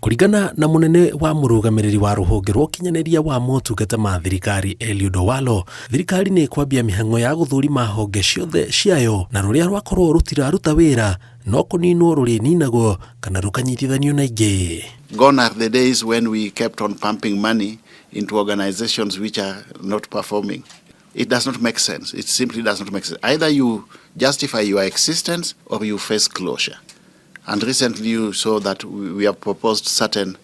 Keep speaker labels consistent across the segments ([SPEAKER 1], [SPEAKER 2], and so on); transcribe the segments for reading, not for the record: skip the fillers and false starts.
[SPEAKER 1] Kũringana na mũnene wa mũrũgamĩrĩri wa rũhonge rwa ũkinyanĩria wa motungata ma thirikari Eliud Owalo, thirikari nĩ ĩkwambia mĩhang'o ya gũthũrima honge ciothe ciayo na rũrĩa rwakorwo rũtiraruta wĩra no kũninwo rũrĩninagwo kana rũkanyitithanio na ingĩ.
[SPEAKER 2] Gone are the days when we kept on pumping money into organizations which are not performing. It does not make sense. It simply does not make sense. Either you justify your existence or you face closure. And recently you saw that we have proposed certain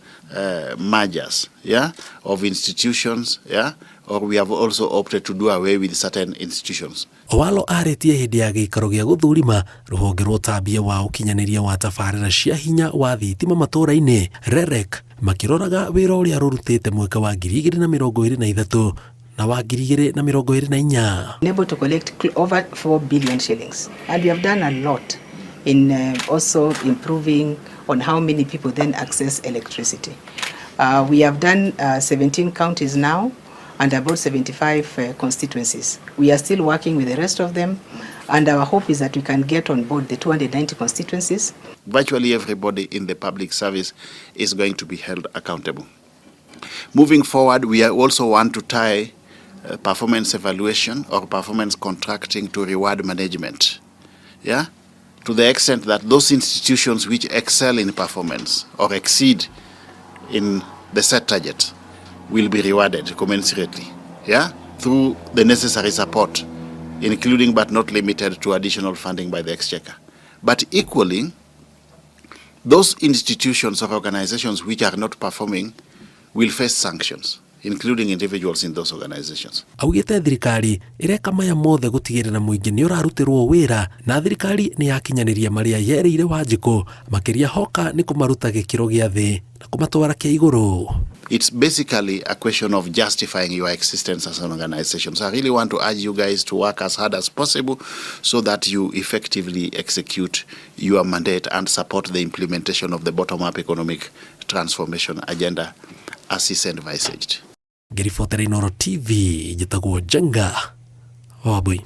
[SPEAKER 2] mergers, yeah, of institutions, yeah, or we have also opted to do away with certain institutions.
[SPEAKER 1] Owalo arĩtie hĩndĩ ya gĩikaro gĩa gũthũrima rũhonge rwa ũtambia wa ũkinyanĩria wa tabarĩra cia hinya wa thitima matũra-inĩ REREC, makĩroraga wĩra ũrĩa rũrutĩte mwaka wa 2023 na wa 2024.
[SPEAKER 3] Able to collect over 4 billion shillings, and we have done a lot in also improving on how many people then access electricity. We have done 17 counties now and about 75 constituencies. We are still working with the rest of them, and our hope is that we can get on board the 290 constituencies.
[SPEAKER 2] Virtually everybody in the public service is going to be held accountable. Moving forward, we also want to tie performance evaluation or performance contracting to reward management. Yeah? To the extent that those institutions which excel in performance or exceed in the set target will be rewarded commensurately, yeah, through the necessary support, including but not limited to additional funding by the exchequer. But equally, those institutions or organizations which are not performing will face sanctions, including individuals in those organizations.
[SPEAKER 1] Augĩte thirikari ĩreka maya mothe gũtigĩrĩra mũingĩ nĩ ũrarutĩrwo wĩra na thirikari nĩ yakinyanĩria marĩa yerĩire Wanjikũ, makĩria hoka nĩ kũmaruta gĩkĩro gĩa thĩ na kũmatwara kĩa igũrũ.
[SPEAKER 2] It's basically a question of justifying your existence as an organization. So I really want to urge you guys to work as hard as possible so that you effectively execute your mandate and support the implementation of the bottom-up economic transformation agenda as is envisaged.
[SPEAKER 1] Ngĩribotera Inooro TV, njĩtagwo Njenga Wambui.